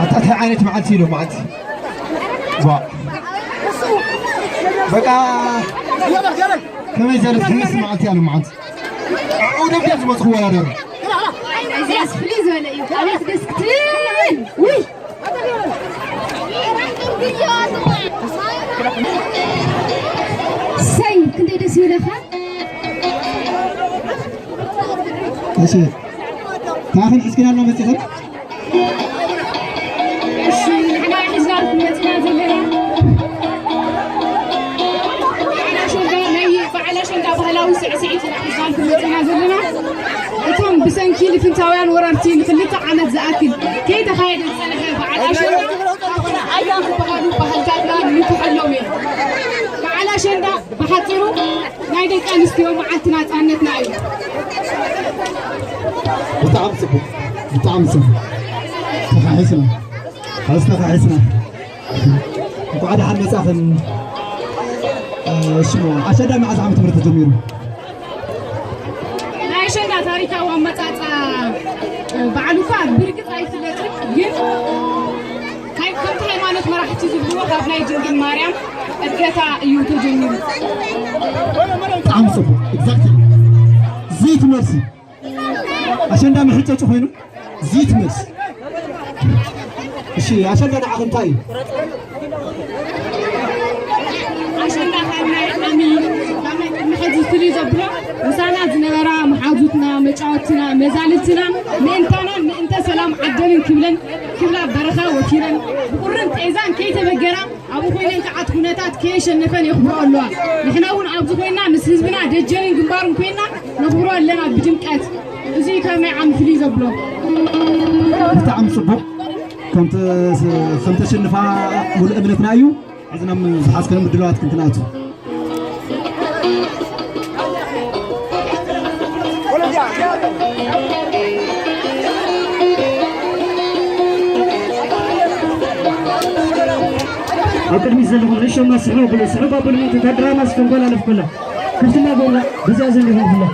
ኣታ እንታይ ዓይነት መዓልቲ ኢሉ መዓልቲ? ዋ። በቃ ከመይ ዘለ ትሕምስ መዓልቲ ኣሉ መዓልቲ። ኣብኡ ደብደብ ዝመጽኹ ወዳደሩ። እዚኣስ ፍልይ ዝበለ እዩ። ኣቤት ደስ ክትብል። ውይ! ሰይ፣ ክንደይ ደስ ይብለካ። እሺ፣ ካኽን ሒዝክና ኣሎ መጺኽን? እሺ፣ ንሕና ሒዝናልኩም መጺና ዘለና። በዓል ኣሸንዳ ናይ በዓል ኣሸንዳ ባህላዊ ስዕስዒት ኢና ሒዝናልኩም መጺና ዘለና። እቶም ብሰንኪ ልፍንታውያን ወረርቲ ንክልተ ዓመት ዝኣክል ከይተኻየደ ዝጸንሐ በዓል ኣሸንዳ፣ ካብቶም ዝበሃሉ ባህልታትና ንምክሐሎም እዮም። በዓል ኣሸንዳ ብሓጺሩ ናይ ደቂ ኣንስትዮ መዓልቲ ናጻነትና እዩ። ብጣዕሚ ጽቡቕ፣ ብጣዕሚ ጽቡቕ። ተኻሒስና፣ ሕዚ ተኻሒስና። እንኳዕ ደሓን መጻኽን። እ፣ ሽሙ ኣሸንዳ መዓዝ ዓመተ ምህረት ተጀሚሩ? ናይ ኣሸንዳ ታሪካዊ ኣመጻጻ፣ እ፣ በዓሉ እኳ ብርግጽ ኣይፍለጥን፣ ግን ሃይ-፣ ከምቲ ሃይማኖት መራሕቲ ዝብልዎ ካብ ናይ ድንግል ማርያም ዕርገታ እዩ ተጀሚሩ። ብጣዕሚ ጽቡቕ። ኤግዛክትሊ። ዘይትመልሲ። ኣሸንዳ መሕጨጭ ኮይኑ ዘይትመልሲ። እሺ፣ ኣሸንዳ ንዓኺ እንታይ እዩ? ኣሸንዳ ካብ ናይ ሎሚ፣ ካብ ናይ ቅድሚ ሕዚ ፍልይ ዘብሎ፣ ምሳና ዝነበራ መሓዙትና፣ መጫወትና፣ መዛልትና፣ ምእንታናን ምእንተ ሰላም ዓደንን ክብለን፣ ክብላ በረኻ ወፊረን፣ ብቁርን ጤዛን ከይተበገራ፣ ኣብኡ ኮይነን ከዓ እቲ ኩነታት ከየሸነፈን የኽብሮ ኣለዋ። ንሕና እውን ኣብዚ ኮይና ምስ ህዝብና ደጀንን ግንባርን ኮይና ነኽብሮ ኣለና ብድምቀት። እዚ ካብ ናይ ዓሚ ፍልይ ዘብሎ። ብጣዕሚ ጽቡቕ። ከምቲ፣ ከም ተሸንፋ ሙሉእ እምነትና እዩ። ሕዚ ናብ ዝሓዝከን ምድላዋት ክንትንኣቱ። ኣብ ቅድሚት ዘለኹም ንእሽቶ ስሕብ ኣብሉ፣ ስሕብ ኣብሉ፣ ምእንቲ እታ ድራማ ዝተንኮላለፍ ኮላ። ክፍትና ጎላ፣ ብዚኣ ዘሊኹም ኩላ።